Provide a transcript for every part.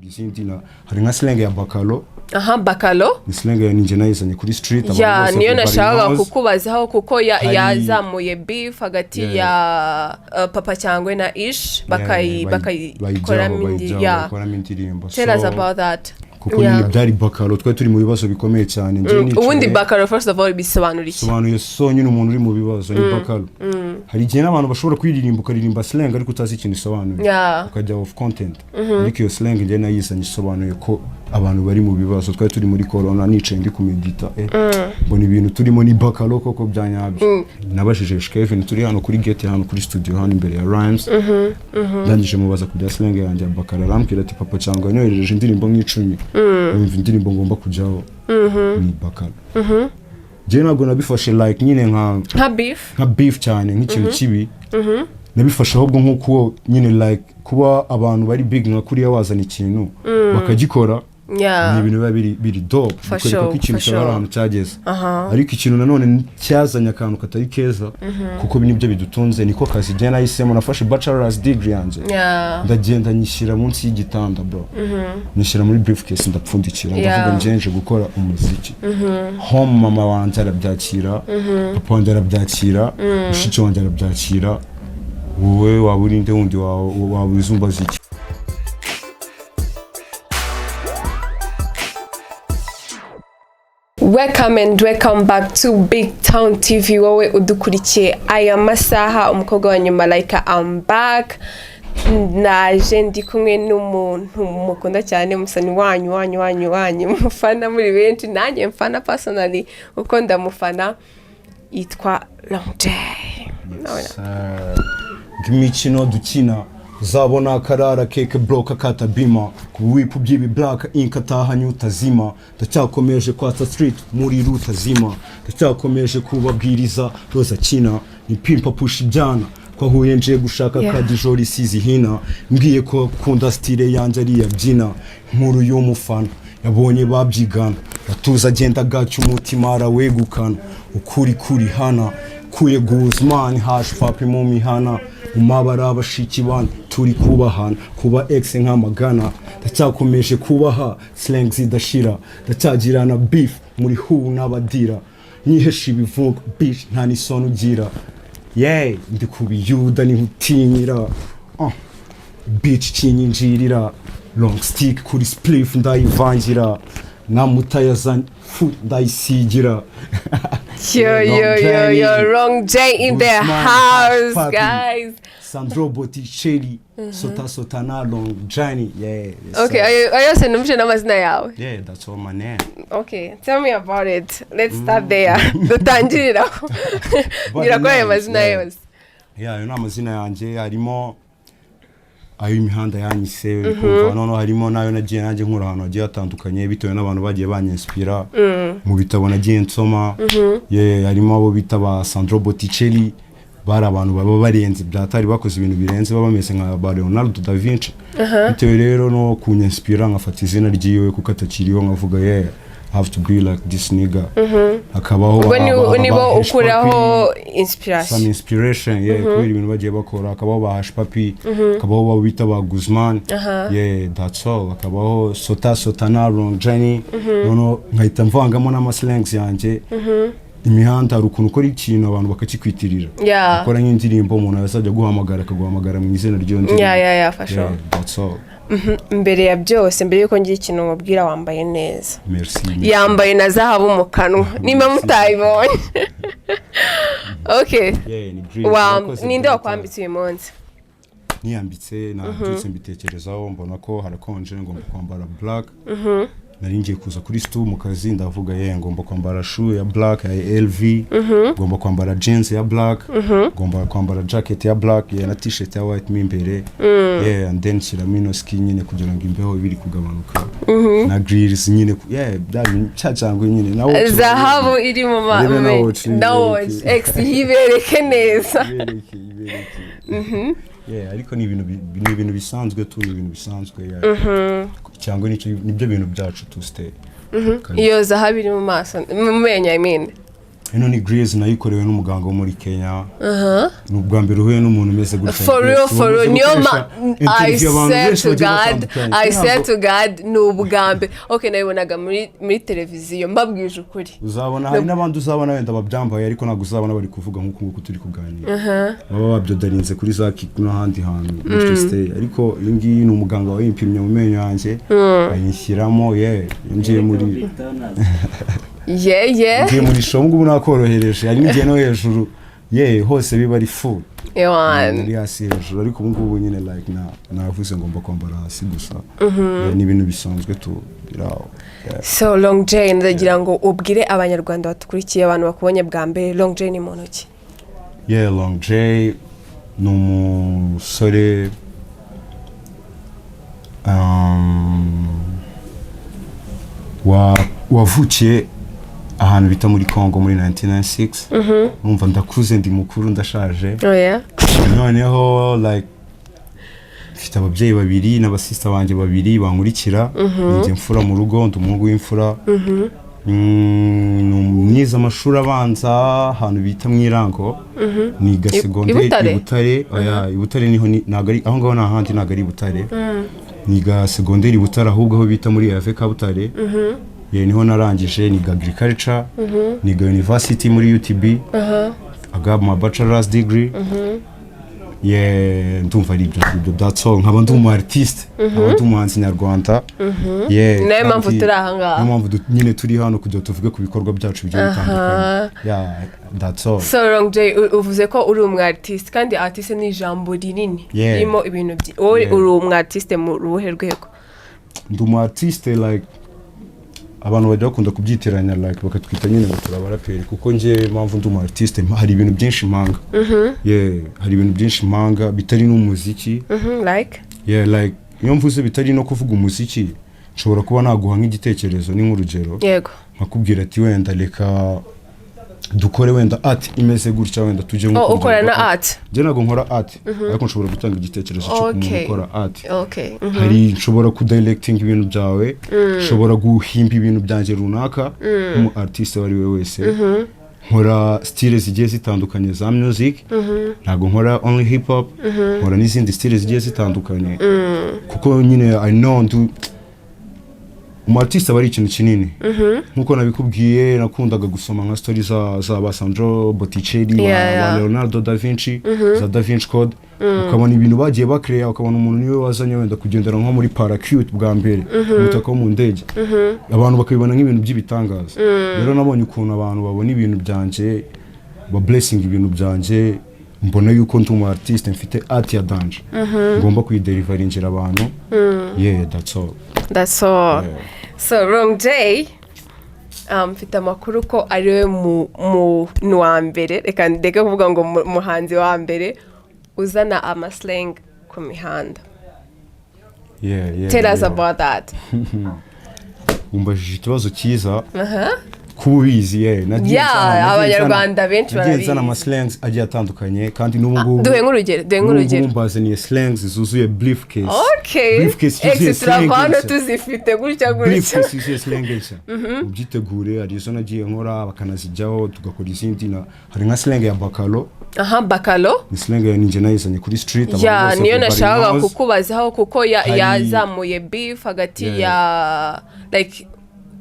Izindi hari nka slang ya bakalo. Aha, bakalo. Ni slang ya ninjye nayizanye kuri street, abantu Ya, bose, niyo everybody nashakaga knows. kukubazaho kuko yazamuye beef hagati ya Papa Cyangwe na Ish, bakayikoramo indi bayijyaho, bayikoramo indirimbo. Tell us So, about that. Kuko nyine byari bakalo, twari turi mu bibazo bikomeye cyane. Njye nicaye- Ubundi bakalo, first of all, bisobanura iki? Sobanuye so nyine umuntu uri mu bibazo ni bakalo. Hari igihe n'abantu bashobora kuririmba, ukaririmba slang ariko utazi ikintu isobanuye, ukajya off content. Ariko iyo slang njye nayizanye, isobanuye ko abantu bari mu bibazo. Twari turi muri corona, nicaye ndi kumedita, mbona ibintu turimo ni bakalo koko bya nyabyo. Nabajije Kevin, turi hano kuri gate, hano kuri studio, hano imbere ya Rhymes. Ndangije mubaza ku bya slang yanjye ya bakalo, arambwira ati: "Papa Cyangwa yanyoherereje indirimbo nk'icumi, yumva indirimbo ngomba kujyaho ni bakalo." Njyewe ntabwo nabifashe like nyine nka nka beef. Nka beef cyane, nk'ikintu kibi. Nabifashe ahubwo nk'uko nyine like kuba abantu bari big nka kuriya wazana ikintu bakagikora, ni ibintu biba biri dope, For bikwereka ko sure, ikintu for cyawe ari sure. ahantu cyageze. Ariko ikintu nanone cyazanye akantu katari keza, kuko nibyo bidutunze, niko kazi njye nahisemo. Nafashe bachelor's degree yanjye, ndagenda nyishyira munsi y'igitanda, bro, nyishyira muri briefcase, ndapfundikira, ndavuga nje gukora umuziki. Home mama wanjye arabyakira, papa wanjye arabyakira, mushiki wanjye arabyakira. Wowe waba uri nde wundi waba uzumbaza iki? Welcome and welcome back to Big Town TV. Wowe udukurikiye aya masaha, umukobwa wa nyuma Malaika, I'm back. Naje ndi kumwe n'umuntu mukunda cyane, umusani wanyu wanyu wanyu wanyu, mufana muri benshi, nanjye mfana personally uko ndamufana, yitwa Long J. Imikino dukina uzabona akarara keke bloka katabima ku wipu by'ibi black ink atahanye utazima. Ndacyakomeje kwatsa street muri rutazima, ndacyakomeje kubabwiriza roza kina ni pimpa push ibyana twahuye nje gushaka kadijoro isize ihina. Mbwiye ko kunda style yanjye ari iyabyina nkuru y'umufana yabonye babyigana gatuza agenda gacya umutima arawegukana ukuri kuri hana kuye Guzman hash papi mu mihana mu mabara abashiki bana turi kubahana kuba ex nk'amagana. Ndacyakomeje kubaha slang zidashira, ndacyagirana beef muri hu n'abadira nyihesha ibivuga bitch nta n'isoni ugira. Yeah, ndi kubiyuda niho utinyira, bitch kinyinjirira long stick kuri spliff ndayivangira namutayazanye fu ndayisigira. Yo, yo, yo, yo, Wrong J in the Guzman, house, Papi. guys. Sandro Botticelli, Sota Sotana, Long Johnny, yeah, yes, Okay, sir. Ayo yose numvise n'amazina yawe. Yeah, that's all my name. Okay, tell me about it. Let's start there. Dutangiriraho. Mbwira ko ayo mazina yose. Yeah, ayo ni amazina yanjye, harimo ay'imihanda yanyise, kumva noneho harimo n'ayo nagiye nanjye nkura ahantu hagiye hatandukanye bitewe n'abantu bagiye banyinspira mu bitabo nagiye nsoma. Yeah, harimo abo bita ba Sandro Botticelli, bari abantu baba barenze byatari, bakoze ibintu birenze, baba bameze nka ba Leonardo da Vinci. Bitewe rero no kunyinspira, nkafata izina ryiwe kuko atakiriho, nkavuga: "Yeah, I have to be like this nigga." Hakabaho Ubwo nibo aba Hush ukuraho Puppy, some inspiration. inspiration, yeah, kubera ibintu bagiye bakora. Hakabaho ba Hush Papi, hakabaho abo bita ba Guzman, yeah, that's all. Hakabaho Sota Sotana, Long Johnny, noneho nkahita mvangamo n'ama slangs yanjye. Imihanda hari ukuntu ukora ikintu abantu bakakikwitirira, ukora nk'indirimbo umuntu azajya aguhamagara, akaguhamagara mu izina ry'iyo ndirimbo. Yeah, for sure. Yeah, that's all. Mbere ya byose, mbere yuko ngira ikintu mubwira, wambaye neza. Merci, merci. Yambaye na zahabu mu kanwa nimba mutayibonye. Okay. Yeah, ni Dream. Urakoze, Ninde Data. wakwambitse uyu munsi? Niyambitse, nabyutse mbitekerezaho, mbona ko harakonje, ngomba kwambara black. Nari ngiye kuza kuri stu mu kazi, ndavuga: "Ye, ngomba kwambara shoe ya black ya LV, ngomba kwambara jeans ya black, ngomba kwambara jacket ya black, yeah, na t-shirt ya white mo imbere." Yeah, and then nshyiramo ino ski nyine kugira ngo imbeho ibe iri kugabanuka, na grills nyine, yeah, bya bintu cya cyangwa nyine na watch. Zahabu iri mu ma Urebe na watch. Na watch Ibereke. ex yibereke neza. Ibereke, ibereke. Yeah, ariko ni ibintu bisanzwe tu, ni ibintu bisanzwe, yeah. Cyangwa nibyo bintu byacu tu stay. Iyo zahabu iri mu maso, mu menyo, I mean. Ino ni grills, nayikorewe n'umuganga wo muri Kenya. Ni ubwa mbere uhuye n'umuntu umeze gutya. For real, for real, niyo ma I swear to God, I swear God. to God, ni ubwa mbere. Okay, nabibonaga muri televiziyo, mbabwije ukuri. Uzabona hari n'abandi, uzabona wenda babyambaye, ariko ntabwo uzabona bari kuvuga nk'uku nguku turi kuganira. Baba babyodarinze kuri za Kiku n'ahandi hantu gutyo stay, ariko iyi ngiyi ni umuganga wayimpimye mu menyo yanjye ayinshyiramo. Ye, ngiye muri ngiye muri show ngubu nakorohereje. Hari n'igihe no hejuru ye hose biba ari full. Ewan. Ari hasi, hejuru, ariko ubu ngubu nyine like navuze ngomba kwambara hasi gusa. Yeah, ni ibintu bisanzwe tu biraho. Yeah. So Long J, ndagira ngo ubwire Abanyarwanda batukurikiye, abantu bakubonye bwa mbere, Long J ni muntu ki? Yeah, Long J ni umusore wavukiye ahantu bita muri Congo muri 1996. Numva ndakuze, ndi mukuru, ndashaje. Oya. Noneho like mfite ababyeyi babiri n'abasista banjye babiri bankurikira. Ninjye mfura mu rugo, ndi umuhungu w'imfura. Nize amashuri abanza ahantu bita mu Irango, niga I segonderi Butare? I Butare. Oya, i Butare niho ntabwo ari aho ngaho, ni ahandi, ntabwo ari i Butare. Niga segonderi i Butare, ahubwo aho bita muri EAV Kabutare. Yeah, niho narangije, niga agriculture, niga university muri UTB. I got my bachelor's degree. Yeah, ndumva ari ibyo ngibyo, that's all. Nkaba ndi umu artiste, nkaba ndi umuhanzi nyarwanda. Yeah, Ni nayo mpamvu kandi turi aha ngaha. niyo mpamvu nyine turi hano kugira ngo tuvuge ku bikorwa byacu bigiye bitandukanye. Yeah, that's all. So Long J, uvuze ko uri umu artiste, kandi artiste ni ijambo rinini ririmo ibintu wowe uri umu artiste mu ruhe rwego? Ndi umu artiste like abantu bajya bakunda kubyitiranya, like bakatwita nyine ngo turi abaraperi, kuko njye impamvu ndi umu artiste, hari ibintu byinshi mpanga. Yeah, hari ibintu byinshi mpanga bitari n'umuziki. Like? Yeah, like iyo mvuze bitari no kuvuga umuziki, nshobora kuba naguha nk'igitekerezo, ni nk'urugero, nkakubwira ati wenda reka dukore wenda art imeze gutya, wenda tujye nko Oh, ku ukora rugero na rwa art? Njye ntabwo nkora art, ariko nshobora gutanga igitekerezo cy'ukuntu ukora art. Hari nshobora kudirecting ibintu byawe, nshobora guhimba ibintu byanjye runaka nk'umu artiste uwo ari we wese. Nkora style zigiye zitandukanye za music, ntabwo nkora only hip hop, nkora n'izindi style zigiye zitandukanye, kuko nyine I know ndu umu artiste aba ari ikintu kinini. Nkuko nabikubwiye, nakundaga gusoma nka story za ba Sandro Botticelli, ba Leonardo da Vinci, za Da Vinci Code, ukabona ibintu bagiye bakereya, ukabona umuntu niwe wazanye wenda kugendera nko muri parachute bwa mbere, umutaka wo mu ndege, abantu bakabibona nk'ibintu by'ibitangaza. Rero nabonye ukuntu abantu babona ibintu byanjye, ba blessing ibintu byanjye, mbona yuko ndi umu artiste, mfite art ya danger, ngomba kuyideliveringira abantu. Yeah, that's all. That's all. Yeah. So Long J, mfite amakuru ko ari we muntu wa mbere, reka ndeke kuvuga ngo muhanzi wa mbere uzana amaslang ku mihanda. Yeah. Tell us about that. Umbajije ikibazo cyiza kuba ubizi. Yeah, nagiye Abanyarwanda benshi nagiye barabizi. nzana amaslangs agiye atandukanye, kandi n'ubu ngubu Duhe nk'urugero, duhe n'ubu ngubu nk'urugero. mbazaniye slangs zuzuye briefcase. Briefcase yuzuye Ex, turava hano slang nshya. tuzifite gutya gutya. Briefcase yuzuye slang nshya, ubyitegure. Hari izo nagiye nkora bakanazijyaho, tugakora izindi. Na hari nka slang ya bakalo. Aha, bakalo. Ni slang ya ninjye nayizanye kuri street, abantu Ya, bose niyo everybody nashakaga knows. kukubazaho, kuko yazamuye beef hagati ya like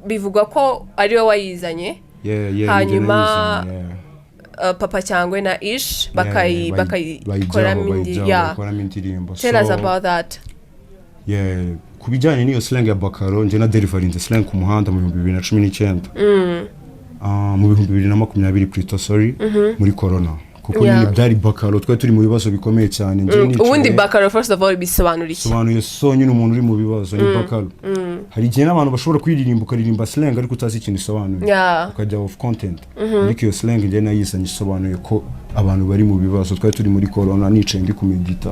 bivugwa ko ariwe wayizanye. Yeah, Hanyuma, ninjye nayizanye, yeah. Papa Cyangwe na Ish Yeah, bakayikoramo bayijyaho, indi bayijyaho, ya bayikoramo indirimbo. Tell us So, about that. yeah, ku bijyanye n'iyo slang ya bakaro, njye na delivery slang ku muhanda mu 2019. Ah, mu 2020 plutôt, sorry, muri corona, kuko nyine byari bakaro, twari turi mu bibazo bikomeye cyane. Njye nicaye- Ubundi bakaro, first of all, bisobanura iki? Sobanuye so nyine umuntu uri mu bibazo ni bakaro. Hari igihe n'abantu bashobora kuyiririmba, ukaririmba slang ariko utazi ikintu isobanuye, ukajya off content. Ariko iyo slang njye nayizanye isobanuye ko abantu bari mu bibazo. Twari turi muri corona, nicaye ndi kumedita,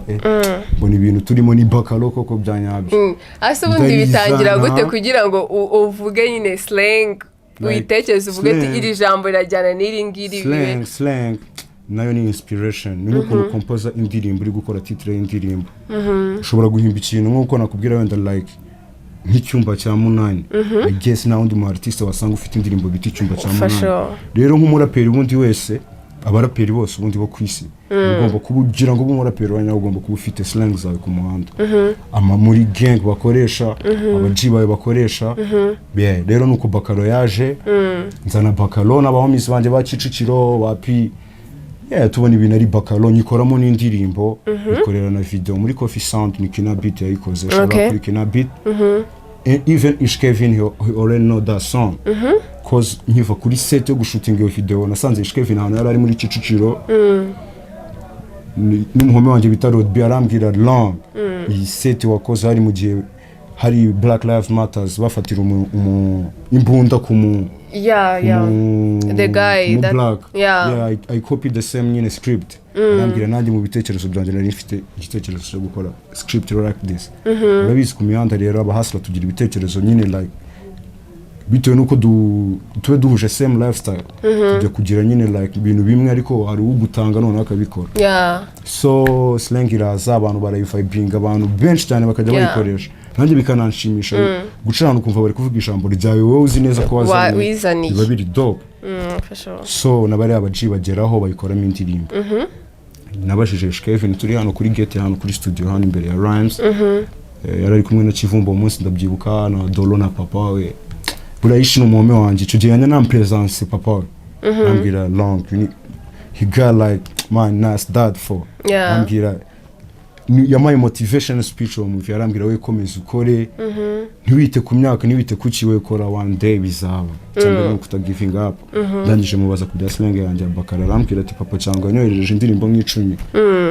mbona ibintu turimo ni bakaro koko bya nyabyo. Ase ubundi Ndayizana. bitangira gute kugira ngo uvuge nyine slang, Like, uyitekereze uvuge ati slang. iri jambo rirajyana n'iri ngiri Slang nayo ni inspiration, ni nk'ukuntu kompoza indirimbo, uri gukora titre y'indirimbo, ushobora guhimba ikintu nk'uko nakubwira wenda like Nk'icyumba cya munani, I guess nta wundi mu artiste wasanga ufite indirimbo bita Icyumba cya For Munani. Rero nk'umuraperi ubundi wese, abaraperi bose ubundi bo ku isi, ugomba kuba, ugira ngo ube umuraperi wa nyawe, ugomba kuba ufite slang zawe ku muhanda, ama muri gang bakoresha, aba G bawe bakoresha. Yeah, rero nuko Bakaro yaje, nzana Bakaro n'abahomies banjye ba Kicukiro ba P. Yeah, tubona ibintu ari Bakaro, nyikoramo n'indirimbo, nyikorera na video muri Coffee Sound, ni Kina Beat yayikoze. Shout out kuri Kina Beat. And even Ish Kevin, he already know that song, 'cause nkiva kuri set yo gushootinga iyo video, nasanze Ish Kevin ahantu yari ari muri Kicukiro n'umuhome wanjye bita Rodby, arambwira: "Long, iyi set wakoze hari mu gihe hari Black Lives Matters, bafatira imbunda ku mu The guy mu that black." Yeah. Yeah, I copied the same nyine script. Arambwira, nanjye mu bitekerezo byanjye nari mfite igitekerezo cyo gukora script like this. Urabizi, ku mihanda rero abahustler tugira ibitekerezo nyine, like bitewe n'uko tube duhuje same lifestyle, tujya kugira nyine like ibintu bimwe, ariko hari ugutanga noneho akabikora. So slang iraza, abantu barayivibinga, abantu benshi cyane bakajya bayikoresha, nanjye bikananshimisha guca ahantu ukumva bari kuvuga ijambo ryawe wowe uzi neza ko wazanye. Wizaniye. Biba biri dope. For sure. So n'abari aba G bageraho bayikoramo indirimbo. Nabajije Kevin turi hano kuri gate, hano kuri studio, hano imbere ya Rhymes. Yari ari kumwe na Kivumbo uwo munsi, ndabyibuka, na Dolo na papa we. Buriya yishina umuhome wanjye icyo gihe yanya nam presence papa we, ambwira: "Long, you need, he got like man nice dad for." Ambwira, yampaye motivation speech uwo movie, arambwira: "We komeza ukore, ntiwite ku myaka, ntiwite ku ki, we kora, one day bizaba. Cyangwa ni ukuta giving up." Ndangije mubaza ku bya slang yanjye ya Bakara, arambwira ati: "Papa cyangwa yanyoherereje indirimbo nk'icumi,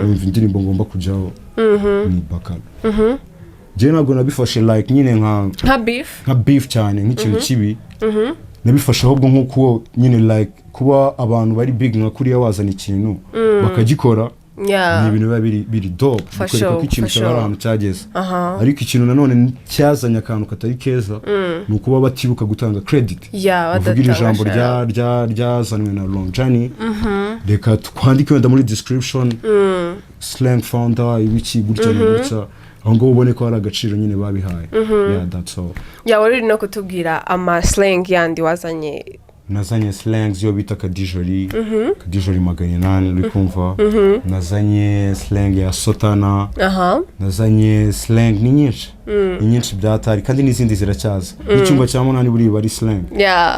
yumva indirimbo ngomba kujyaho ni Bakara." Njyewe ntabwo nabifashe like nyine nka nka beef. Nka beef cyane, nk'ikintu kibi. Nabifashe ahubwo nk'uko nyine like kuba abantu bari big nka kuriya wazana ikintu bakagikora, ni ibintu biba biri dope, For bikwereka ko sure, ikintu for cyawe ari sure. ahantu cyageze. Ariko ikintu nanone cyazanye akantu katari keza ni ukuba batibuka gutanga credit. Bavuga iri badatanga jambo shout. Ryazanwe na Long Journey, reka twandike wenda muri description slang founder ibiki gutya na gutya, aho ngaho ubone ko hari agaciro nyine babihaye. Yeah, that's all. Yeah, wari uri no kutubwira ama slang yandi wazanye. Nazanye slangs yo bita kadijori, kadijori 800, uri kumva? Nazanye slang ya sotana. Nazanye slang, ni nyinshi, ni nyinshi byatari, kandi n'izindi ziracyaza. N'icyumba cya munani buriya ari slang,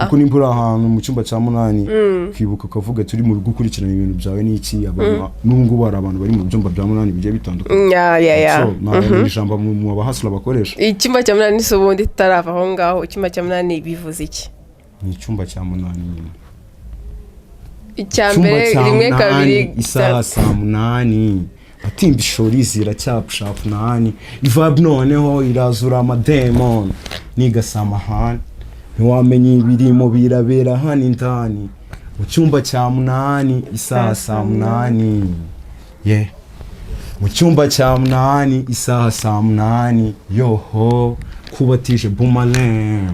kuko nimba uri ahantu mu cyumba cya munani, ukibuka ukavuga turi mu gukurikirana ibintu byawe n'iki, abantu n'ubu ngubu hari abantu bari mu byumba bya munani bigiye bitandukanye. So ntabwo ijambo mu bahustler bakoresha. Icyumba cya munani si ubundi tutarava aho ngaho, icyumba cya munani bivuze iki? Ni icyumba cya munani nyine. Icya Icyumba mbere, cya rimwe, munani, kabiri, isaha gatatu. saa munani, atimba ishori ziracyapushapu nani, ivibe noneho irazura amademon nigasamahani, ntiwamenya ibirimo birabera hano indani mu cyumba cya munani, isaha saa munani, yeah, mu cyumba cya munani, isaha saa munani, yoho kubatije bumalem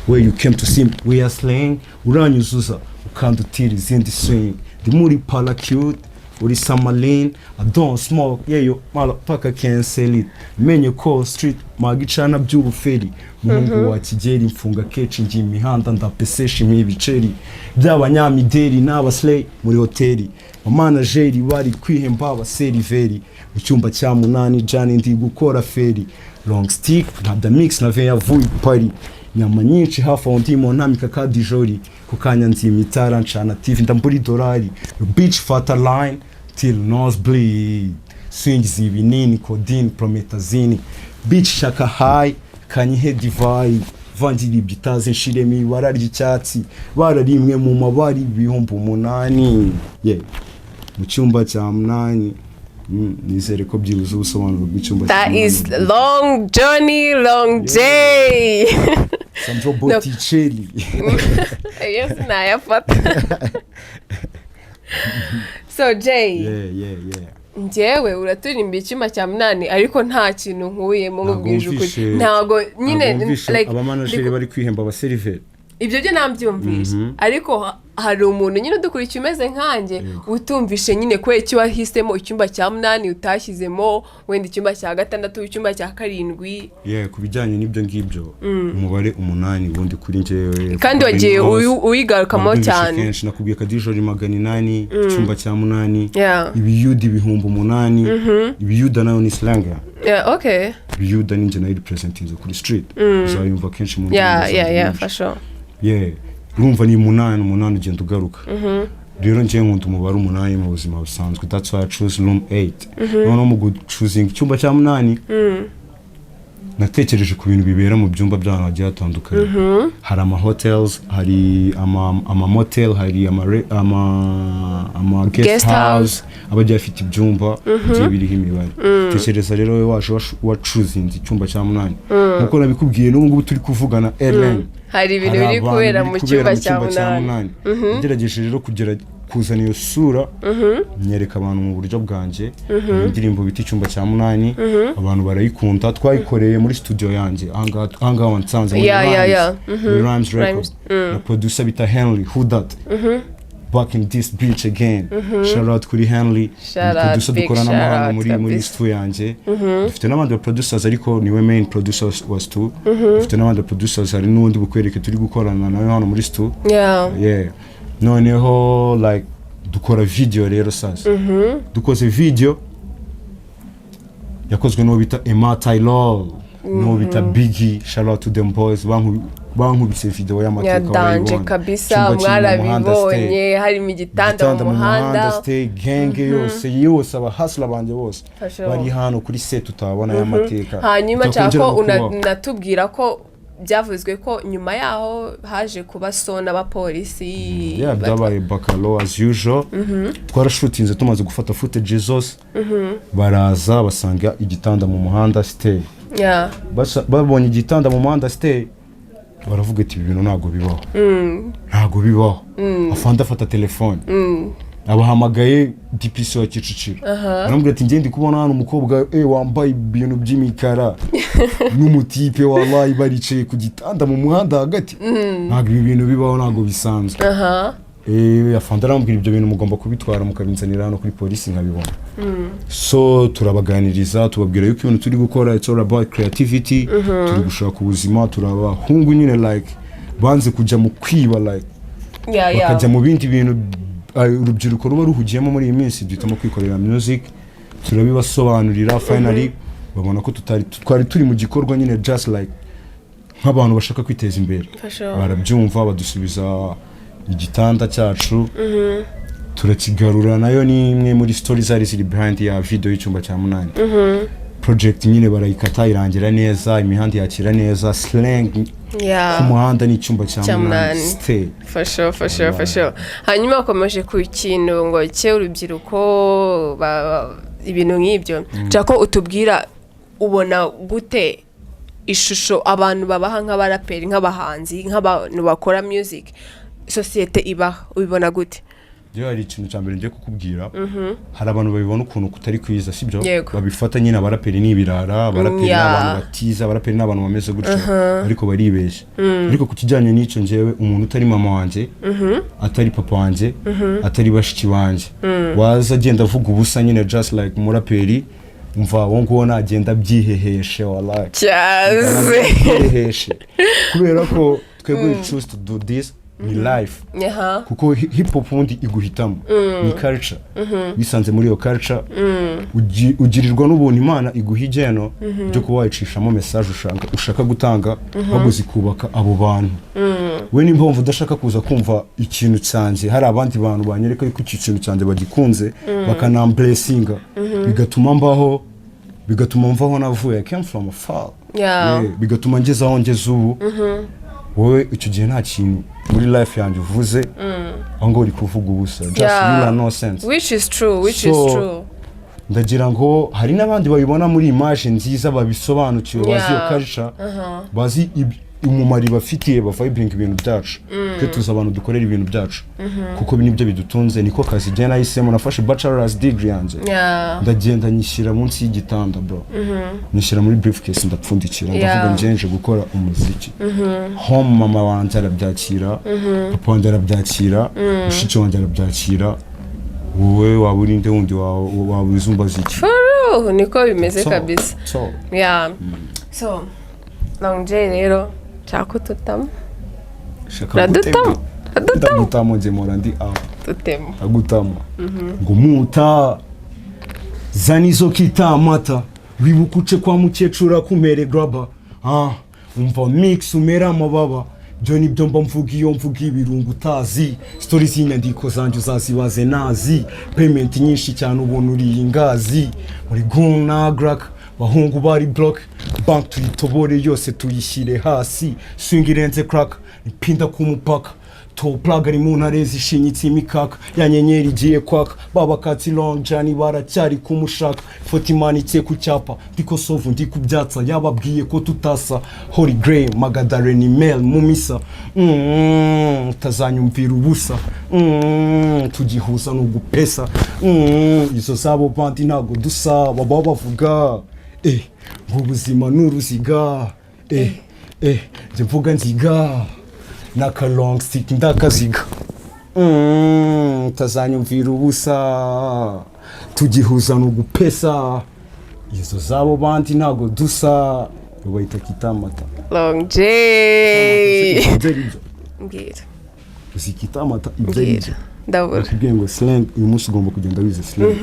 where you came to see me, we are slang, uranyuzuza ukandutira izindi swing, ndi muri paracute uri samalin. I don't smoke, yeah, yo motherfucker can't sell it, menye ko street magicana by'ubuferi, muhungu wa Kigeri, mfunga kenshi ngiye imihanda, ndapesesha imibiceri by'abanyamideri n'abaslay muri hoteli, amanajeri bari kwihemba abaseriveri mu cyumba cya munani, jani ndi gukora feri, long stick ntabda mix na ve yavuye Paris, nyama nyinshi hafi aho, ndimo ntamika kadijori ku kanya, nzima itara ncana TV ndambura idolari, bitch fata line till nose bleed, swingiza ibinini codeine promethazine, bitch shaka high kanyihe divayi, vangira ibyo itazi, nshiremo ibara ry'icyatsi, bararimwe mu mabari 8000, yeah, mu cyumba cya munani. Nizere ko byibuze ubusobanuro bw'icyumba cya That munani. is long journey, long day. Sandro Botticelli. Yes, nayafata. So Jay, Yeah. njyewe uraturirimba icyumba cya munani, ariko nta kintu nkuyemo, Ntabwo nkubwije ukuri. wumvishe- Ntabwo nyine ntabwo wumvishe like abamanajeri bari kwihemba abaseriveri. Ibyo byo nabyumvishe, ariko hari umuntu nyine udukurikiye umeze nkanjye utumvishe nyine kubera icyo wahisemo icyumba cya munani, utashyizemo wenda icyumba cya gatandatu, icyumba cya karindwi. Yeah, ku bijyanye n'ibyo ngibyo, umubare 8 ubundi kuri njyewe Kandi wagiye uyigarukamo wabyumvishe cyane. Kenshi nakubwiye Kadijori 800, icyumba cya munani, ibiyuda 8000. Ibiyuda nayo ni slang. Yeah, okay. Ibiyuda ninjye nayo representinze kuri street, uzayumva kenshi mu ndirimbo zanjye Yeah, nyinshi. for sure. Yeah, urumva ni 8, 8 ugenda ugaruka. Rero njyewe nkunda umubare 8 mu buzima busanzwe. That's why I choose room 8. Noneho mu guchoosinga icyumba cya munani, natekereje ku bintu bibera mu byumba by'ahantu hagiye hatandukanye. Hari ama hotels, hari ama motel, hari ama guest Guest house. house aba agiye afite ibyumba bigiye biriho imibare. Tekereza rero wowe waje wachoosinze icyumba cya munani, nkuko nabikubwiye, n'ubu ngubu turi kuvugana, Ellen, Hari ibintu hari biri abantu kubera biri mu kubera cyumba cya munani. Nagerageje rero kugera kuzana iyo sura, nyereka abantu mu buryo bwanjye. Hari indirimbo bita "Icyumba cya munani", abantu barayikunda. Twayikoreye muri studio yanjye ahangaha wansanze muri Rhymes, muri Rhymes Record, Rhymes, na producer bita Henry Who That, back in this bitch again. Shout out kuri Henry. Shout Ni out, producer big dukorana shout hano out muri kabisa. stu yanjye. Dufite n'abandi ba producers, ariko niwe main producer wa stu. Dufite n'abandi ba producers, hari n'undi bukwereke turi gukorana nawe hano muri stu. Yeah, noneho like dukora video rero. Sasa dukoze video yakozwe n'uwo bita Emma Taylor, n'uwo bita Biggie. Shout out to them boys, bankubise video y'amateka. Ya danger. Barayibonye. Kabisa. Icyumba kiri mu muhanda, stay. Mwarabibonye, harimo igitanda Igitanda mu muhanda. Stay gang yose yose, abahustler banjye bose For sure. bari hano kuri set, utabona y'amateka. Hanyuma nshaka Bitakongera ko no kubaho. unatubwira ko byavuzwe ko nyuma yaho haje kuba so n'abapolisi. Yeah, byabaye bakalo as usual. Twarashutinze, tumaze gufata footage zose, baraza basanga igitanda mu muhanda, stay. Babonye igitanda mu muhanda, stay, baravuga ati: "Ibi bintu ntabwo bibaho, ntabwo bibaho." Afande afata telefone, abahamagaye DPC wa Kicukiro, aramubwira ati: "Ngende kubona hano umukobwa wambaye ibintu by'imikara n'umutipe, wallahi baricaye ku gitanda mu muhanda hagati. Ntabwo ibi bintu bibaho, ntabwo bisanzwe." Afande aramubwira: "Ibyo bintu mugomba kubitwara mukabinzanira hano kuri polisi nkabibona." So turabaganiriza, tubabwira yuko ibintu turi gukora, it's all about creativity, turi gushaka ubuzima, turi abahungu nyine like banze kujya mu kwiba, like bakajya mu bindi bintu urubyiruko ruba ruhugiyemo muri iyi minsi. Duhitamo kwikorera music. Turabibasobanurira, finally babona ko tutari twari turi mu gikorwa nyine just like nk'abantu bashaka kwiteza imbere. For sure. Barabyumva, badusubiza igitanda cyacu, turakigarura. Nayo ni imwe muri story zari ziri behind ya video y'icyumba cya munani. Project nyine barayikata, irangira neza, imihanda yakira neza, slang ku muhanda ni icyumba cya Cya munani. munani. Stay. For sure, for sure, for sure. Hanyuma bakomeje ku kintu ngo cy'urubyiruko, ibintu nk'ibyo. Nshaka ko utubwira, ubona gute ishusho abantu babaha nk'abaraperi, nk'abahanzi, nk'abantu bakora music, sosiyete ibaha, ubibona gute? Rero hari ikintu cya mbere ngiye kukubwira. Hari abantu babibona ukuntu kutari kwiza, sibyo? Yego. Babifata nyine abaraperi ni ibirara, abaraperi ni abantu batiza, abaraperi ni abantu bameze gutyo, ariko baribeshya. Ariko ku kijyanye n'icyo, njyewe umuntu utari mama wanjye, atari papa wanjye, atari bashiki banjye, waza agenda avuga ubusa nyine just like umuraperi, umva, uwo nguwo nagenda abyiheheshe, wallahi. Cyaze. Abyiheheshe, kubera ko twebwe we choose to do this, ni life, kuko hip hop ubundi iguhitamo, ni culture. Wisanze muri iyo culture, ugirirwa n'ubuntu, Imana iguha igeno ryo kuba wayicishamo message ushaka gutanga, ahubwo zikubaka abo bantu. We nimba wumva udashaka kuza kumva ikintu cyanjye, hari abandi bantu banyereka yuko iki kintu cyanjye bagikunze, bakanamblessinga, bigatuma mbaho, bigatuma mvaho navuye. I came from afar. Yeah, bigatuma ngeze aho ngeze ubu. Wowe icyo gihe nta kintu muri life yanjye uvuze, aho ngaho uri kuvuga ubusa, just you are no sense. Which is true, which is So, true. Ndagira ngo hari n'abandi babibona muri image nziza, babisobanukiwe, bazi iyo culture, bazi Umumaro ibafitiye, bavibinga ibintu byacu. Twe tuzi abantu dukorera ibintu byacu, kuko ibi nibyo bidutunze, niko kazi njye nahisemo. Nafashe bachelor's degree yanjye, ndagenda nyishyira munsi y'igitanda, bro, nyishyira muri briefcase, ndapfundikira, ndavuga, nje gukora umuziki. Home mama wanjye arabyakira, papa wanjye arabyakira, mushiki wanjye arabyakira. Wowe waba uri nde wundi waba uzumbaza iki? For real, niko bimeze kabisa. So, Yeah, so Long J, rero nshaka ko tutamo. Shaka. Uradutamo, uradutamo. Ndagutamo, njye mpora ndi up. Tutemo. Agutamo ngo muta zana izo kita amata, wibuka uce kwa mukecuru akumpere graba. Ah, umva mix umera amababa. Byo nibyo mba mvuga iyo mvuga ibirungo utazi. Story z'inyandiko zanjye uzazibaze nazi. Payment nyinshi cyane, ubona uriye ingazi muri guna graka. Bahungu bari block bank, tuyitobore yose tuyishyire hasi. Swing irenze crack, ipinda ku mupaka. Top plug ari mu ntare zishinyitse imikaka ya nyenyeri igiye kwaka. Babakatsi Long Johnny baracyari kumushaka. Ifoto imanitse ku cyapa, ndiko sovu, ndi kubyatsa. Yababwiye ko tutasa. Holy Grail Magadalene Mail mu misa. Utazanyumvira ubusa. Tugihuza ni ugupesa. Izo zabo bandi ntabwo dusa. Baba bavuga ngo ubuzima ni uruziga. Njye mvuga nziga n'aka long stick ndakaziga. Utazanyumvira ubusa, tugihuza ni ugupesa. Izo zabo bandi ntabwo dusa. Bayita kitamata. Long J. Ibyo ari byo. Mbwira. Uzi kitamata ibyo ari Mbwira. byo? Ndabura. Nakubwiye ngo slang, uyu munsi ugomba kugenda wize slang.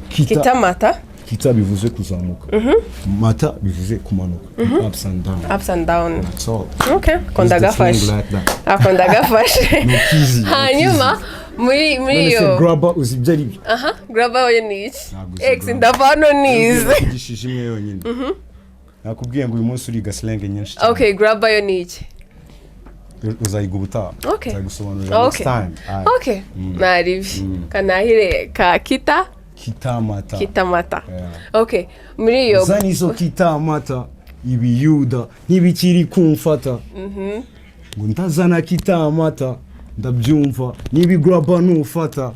Kita. Kitamata. Kita bivuze kuzamuka, mata bivuze kumanuka, ups and down. Ups and down. That's all. Okay, ko ndagafashe. Like that. Ako ndagafashe. No kizi, no. Hanyuma muri None se iyo grabber uzi ibyo ari byo? Aha, grabber we ni iki? Ntabwo uzi Ex. grabber. Ndava hano nize. Nigishije imwe yonyine. Nakubwiye ngo uyu munsi uriga slang nyinshi cyane. Okay, grabber yo ni iki? Uzayiga ubutaha. Okay. Nzayigusobanurira next time. Aye. Okay, naribi kanahire ka kita. Kitamata. Kitamata. Yeah. Okay, muri iyo Zana izo kitamata, ibiyuda ntibikiri kumfata. Ngo ndazana kitamata, ndabyumva n'ibigraba nufata.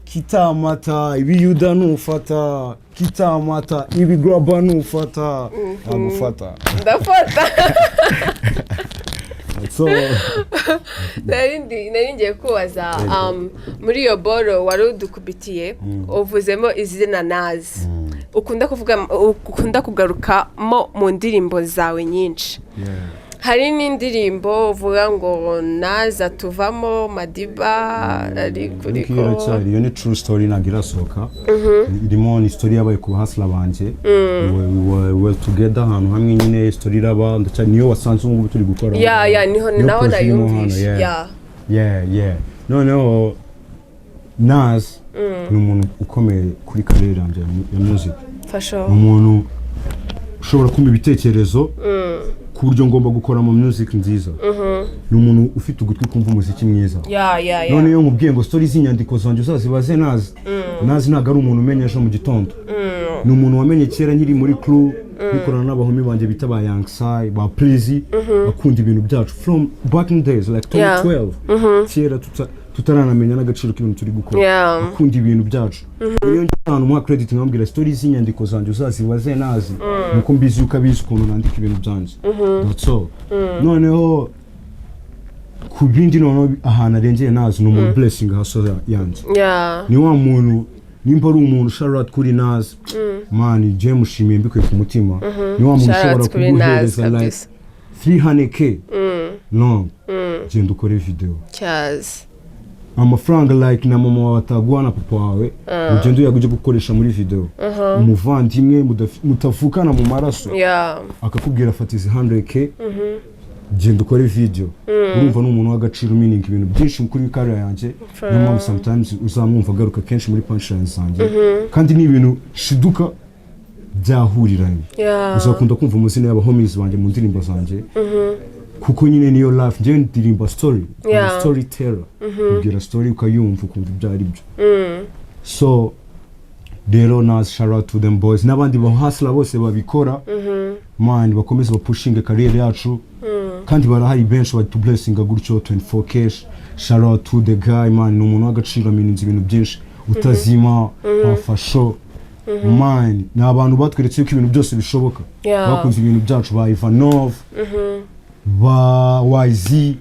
Kitamata, ibiyuda nufata. Kitamata, ibigraba nufata, nagufata. Ndafata. So Nari ngiye kubaza, muri iyo boro wari udukubitiye, uvuzemo izina Nazi, ukunda kuvuga, ukunda kugarukamo mu ndirimbo zawe nyinshi. Hari n'indirimbo uvuga ngo naza tuvamo Madiba ari kuri Ariko iyo iracyari, iyo ni true story, ntabwo irasohoka. Irimo ni story yabaye ku bahasira banjye. We were together ahantu hamwe nyine, story iraba. Ndacyari niyo wasanze ubu ngubu turi gukora. Ya, niho Niyo naho projet irimo hano, nayumvishe. yeah. Yeah. Noneho Nas ni umuntu ukomeye kuri career yanjye ya music. Fasho. Ni umuntu ushobora kumva ibitekerezo ku buryo ngomba gukora mu music nziza. Ni umuntu ufite ugutwi kumva umuziki mwiza. Ya. None iyo nkubwiye ngo story z'inyandiko zanjye uzazibaze Nazi, Nazi ntabwo ari umuntu umenya ejo mu gitondo. Ni umuntu wamenye kera nkiri muri crew, bikorana n'abahumi banjye bita ba Yangsai, ba Plizy, bakunda ibintu byacu from back in days like 2012, kera tutaranamenya n'agaciro k'ibintu turi gukora. Akunda ibintu byacu. Iyo njya ahantu muha credit, nkamubwira story z'inyandiko zanjye uzazibaze Nazi, nuko mbizi yuko abizi ukuntu nandika ibintu byanjye. That's all. Noneho ku bindi, noneho ahantu arengeye, Nazi ni umuntu blessing hustle yanjye. Ni wa muntu, nimba ari umuntu, shout out kuri Nazi, man, je mushimiye mbikuye ku mutima. Ni wa muntu Shout ushobora out kuri Nazi. kuguhereza like 300K long, genda ukore video. Cyazi. Amafaranga like na mama wawe ataguha na papa wawe, ugenda uyaga ujya gukoresha muri video. Umuvandimwe mutavukana mu maraso akakubwira: "Fata izi 100K, genda ukore video." Urumva ni umuntu w'agaciro, meaning ibintu byinshi kuri career yanjye. Niyo mpamvu sometimes uzamwumva agaruka kenshi muri punchlines zanjye, kandi ni ibintu shiduka byahuriranye. Uzakunda kumva amazina y'aba homies banjye mu ndirimbo zanjye, kuko nyine niyo life. Njyewe ndirimba story. I'm a storyteller. Ubwira story ukayumva, ukumva ibyo ari byo. So rero Nas, shout out to them boys n'abandi bahasla bose babikora. Man, bakomeze bapushinge career yacu. Kandi barahari benshi batublessinga gutyo. 24 Cash, shout out to the guy, man, ni umuntu w'agaciro, amininze ibintu byinshi. Utazima wafasho, man, ni abantu batweretse yuko ibintu byose bishoboka. Bakunze ibintu byacu, ba Ivanov, ba YZ,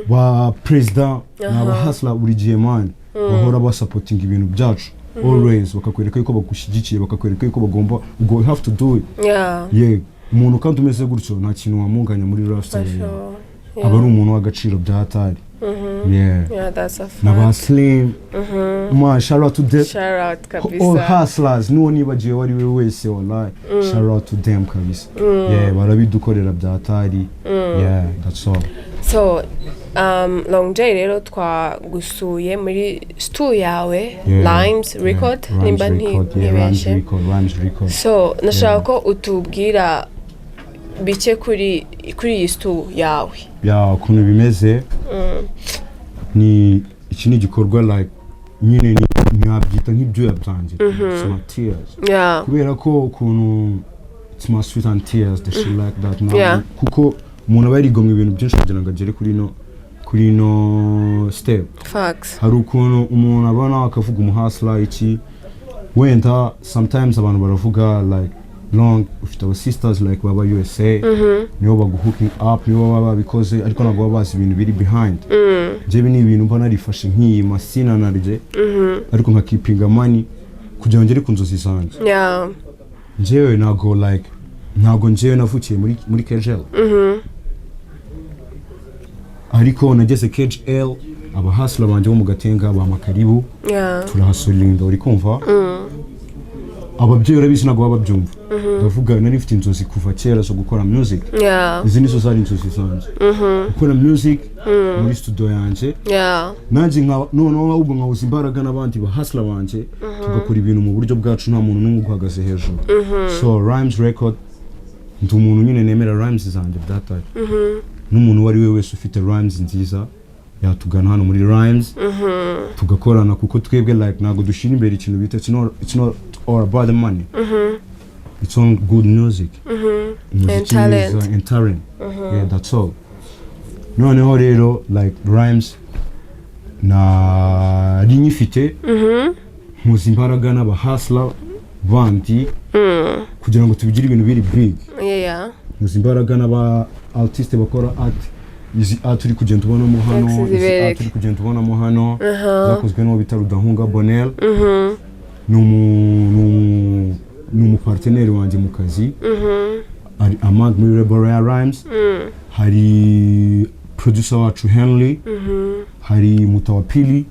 ba President, ni abahustler buri gihe, man, bahora basupportinga ibintu byacu always, bakakwereka yuko bagushyigikiye, bakakwereka yuko bagomba ubwo, you have to do it. Yeah, umuntu kandi umeze gutyo nta kintu wamunganya muri For lifestyle yawe. sure. Aba ari umuntu w'agaciro bya hatari, yeah. Yeah, that's a fact. Na ba Slim, man, shout out to them. Shout out All kabisa. hustlers, n'uwo nibagiwe uwo ari we wese, wallahi, shout out to them kabisa. Yeah, barabidukorera bya hatari. Yeah, that's all. So, Long J, rero twagusuye muri stu yawe, Rhymes Record, Yeah, nimba Rhymes Record, yeah, Rhymes ntibeshye. Record, Rhymes Record. So nashaka ko utubwira bike kuri iyi stu yawe. Ya, ukuntu bimeze ni iki, ni igikorwa like nyine ntiwabyita nk'ibyuya byanjye, it's my tears, kubera ko ukuntu it's my sweat and tears, the shit like that now, kuko umuntu aba yarigomwe ibintu byinshi kugira ngo agere kuri ino step. Facts. Hari ukuntu umuntu abona akavuga umuhustler iki, wenda sometimes abantu baravuga like, "Long, ufite aba sisters like baba USA, nibo baguhooking up, nibo baba babikoze," ariko ntabwo baba bazi ibintu biri behind. Njyewe ni ibintu mba narifashe nk'iyi masina narye, ariko nkakeepinga money kugira ngo ngere ku nzozi zanjye. Njyewe ntabwo like ntabwo njyewe navukiye muri KGL, ariko nageze KGL, abahustler banjye bo mu Gatenga bampa karibu, turahustlinga, uri kumva? Ababyeyi urabizi ntabwo baba babyumva. Ndavuga, nari mfite inzozi kuva kera zo gukora music. Izi nizo zari inzozi zanjye, gukora music muri studio yanjye, nanjye nka noneho ahubwo nkahuza imbaraga n'abandi bahustler banjye, tugakora ibintu mu buryo bwacu, nta muntu n'umwe uguhagaze hejuru. So Rhymes Record, ndi umuntu nyine nemera rhymes zanjye byataye, n'umuntu uwo ari we wese ufite rhymes nziza yatugana hano muri Rhymes tugakorana, kuko twebwe like ntabwo dushyira imbere ikintu bita, it's not all about the money, it's on good music, umuziki And talent. mwiza and talent. Yeah, that's all. Noneho rero like Rhymes nari nyifite, mpuza imbaraga n'abahustler bandi kugira ngo tubigire ibintu biri big. Mpuza imbaraga n'aba artiste bakora art, izi art uri kugenda ubonamo hano, X izi art zibereke. uri kugenda ubonamo hano zakozwe n'uwo bita Rudahunga Bonel, ni umupartner wanjye mu kazi, ari among muri Rebel Royal Rhymes. Hari producer wacu Henry, hari Muta wa Pili,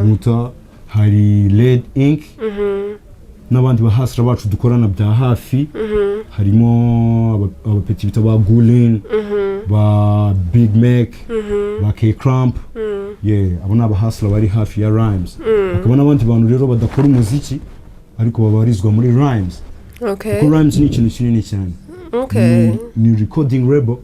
Muta, hari Red Ink n'abandi bahustler bacu dukorana bya hafi, harimo abapeti bita ba Gulin, ba Big Mac, ba K Cramp. Yeah, abo ni abahustler bari hafi ya Rhymes. Hakaba n'abandi bantu rero badakora umuziki ariko babarizwa muri Rhymes, kuko Rhymes ni ikintu kinini cyane. Ni recording label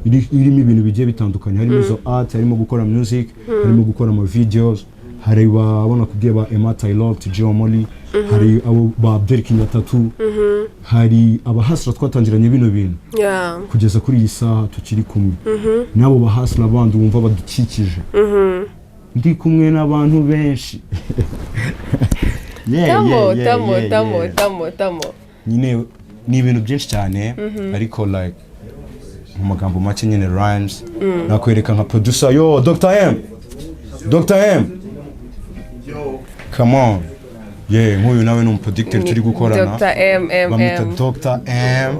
irimo ibintu bigiye bitandukanye, harimo izo art, harimo gukora music, harimo gukora ama videos, hari babona kubwiye ba Emma Taylor, TJ Omoli, hari abo ba Abdel Kinyatatu, hari abahustler twatangiranye bino bintu kugeza kuri iyi saha tukiri kumwe, n'abo bahustler bandi wumva badukikije. Ndi kumwe n'abantu benshi. Yeah, Tamo, yeah, tamo, tamo, tamo, tamo. Nyine ni ibintu byinshi cyane, ariko like mu magambo make nyine Rhymes nakwereka nka producer, yo Dr M, Dr M, come on. Yeah, nk'uyu nawe ni umuproducteur turi gukorana. Dr M M Bamwita M. Dr M.